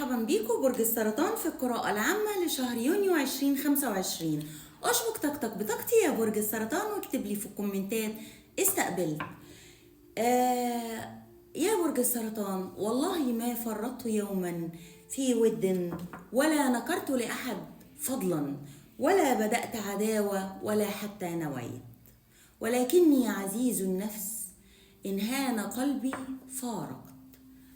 مرحبا بيكم برج السرطان في القراءة العامة لشهر يونيو 2025. اشبك طاقتك بطاقتي يا برج السرطان واكتب لي في الكومنتات استقبلت. يا برج السرطان، والله ما فرطت يوما في ود، ولا نكرت لأحد فضلا، ولا بدأت عداوة ولا حتى نويت، ولكني عزيز النفس إن هان قلبي فارقت.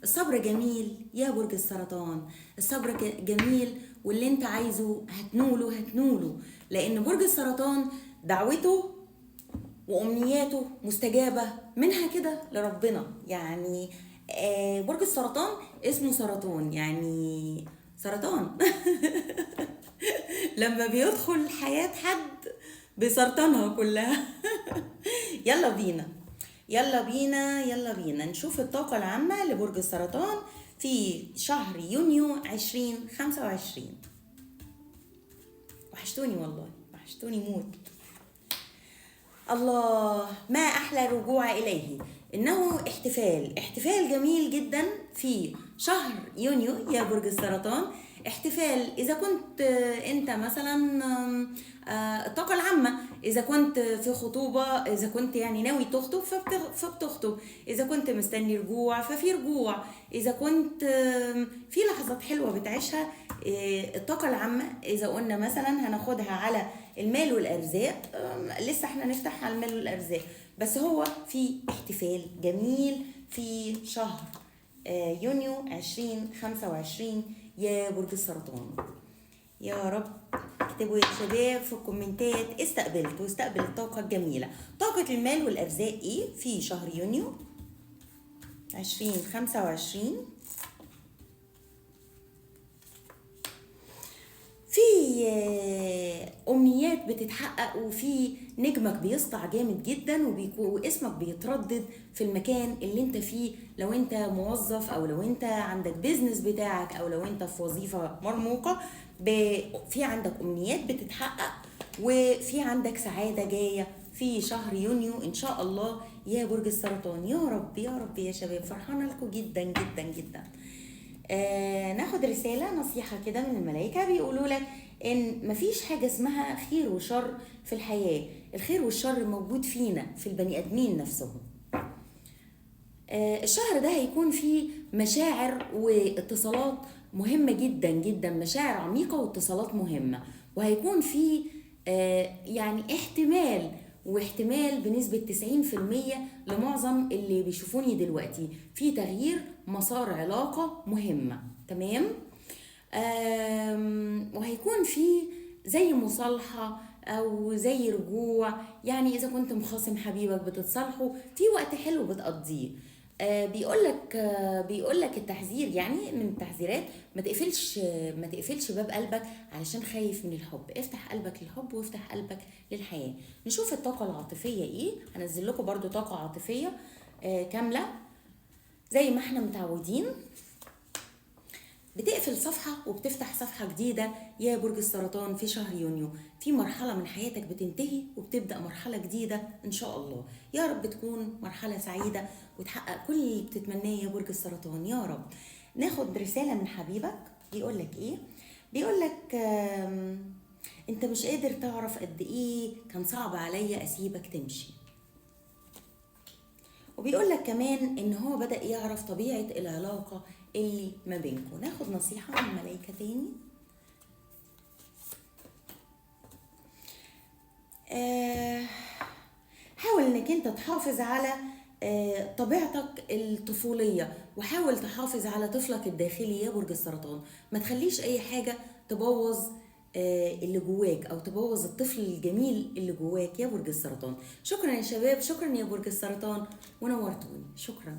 الصبر جميل يا برج السرطان، الصبر جميل، واللي انت عايزه هتنوله هتنوله، لأن برج السرطان دعوته وأمنياته مستجابة منها كده لربنا. يعني برج السرطان اسمه سرطان، يعني سرطان لما بيدخل حياة حد بسرطانها كلها. يلا بينا يلا بينا يلا بينا نشوف الطاقة العامة لبرج السرطان في شهر يونيو 2025. وحشتوني والله، وحشتوني موت. الله، ما أحلى الرجوع إليه. إنه احتفال، احتفال جميل جدا في شهر يونيو يا برج السرطان. احتفال إذا كنت أنت مثلا الطاقة العامة، إذا كنت في خطوبة، إذا كنت يعني ناوي تخطب فبتخطب، إذا كنت مستني رجوع ففي رجوع، إذا كنت في لحظات حلوة بتعيشها. الطاقة العامة إذا قلنا مثلا هناخدها على المال والأرزاق، لسه احنا نفتح على المال والأرزاق، بس هو في احتفال جميل في شهر يونيو 2025 يا برج السرطان. يا رب اكتبوا يا شباب في الكومنتات استقبلت، واستقبل الطاقة الجميلة. طاقة المال والأرزاق ايه في شهر يونيو 2025؟ في أمنيات بتتحقق، وفي نجمك بيسطع جامد جدا، واسمك بيتردد في المكان اللي انت فيه، لو انت موظف او لو انت عندك business بتاعك او لو انت في وظيفة مرموقة، في عندك أمنيات بتتحقق، وفي عندك سعادة جاية في شهر يونيو إن شاء الله يا برج السرطان. يا رب يا رب يا شباب، فرحانة لكم جدا جدا جدا. ناخد رسالة نصيحة كده من الملائكة، بيقولوا لك إن مفيش حاجة اسمها خير وشر في الحياة، الخير والشر موجود فينا في البني آدمين نفسهم. الشهر ده هيكون فيه مشاعر واتصالات مهمة جدا جدا، مشاعر عميقة واتصالات مهمة، وهيكون فيه يعني احتمال، واحتمال بنسبة 90% لمعظم اللي بيشوفوني دلوقتي في تغيير مسار علاقة مهمة، تمام؟ وهيكون في زي مصالحة أو زي رجوع، يعني إذا كنت مخاصم حبيبك بتتصالحه، في وقت حلو بتقضيه. بيقولك التحذير، يعني من التحذيرات ما تقفلش باب قلبك علشان خايف من الحب، افتح قلبك للحب وافتح قلبك للحياة. نشوف الطاقة العاطفية ايه، هنزل لكم برضو طاقة عاطفية كاملة زي ما احنا متعودين. بتقفل صفحة وبتفتح صفحة جديدة يا برج السرطان في شهر يونيو، في مرحلة من حياتك بتنتهي وبتبدأ مرحلة جديدة إن شاء الله. يا رب تكون مرحلة سعيدة وتحقق كل اللي بتتمناه يا برج السرطان يا رب. ناخد رسالة من حبيبك بيقولك إيه؟ بيقولك أنت مش قادر تعرف قد إيه كان صعب عليا أسيبك تمشي. وبيقولك كمان إن هو بدأ يعرف طبيعة العلاقة اللي ما بينكم. ناخد نصيحة من الملايكة تاني. حاول انك انت تحافظ على طبيعتك الطفولية، وحاول تحافظ على طفلك الداخلي يا برج السرطان. ما تخليش اي حاجة تبوظ اللي جواك او تبوظ الطفل الجميل اللي جواك يا برج السرطان. شكرا يا شباب، شكرا يا برج السرطان، ونورتوني. شكرا.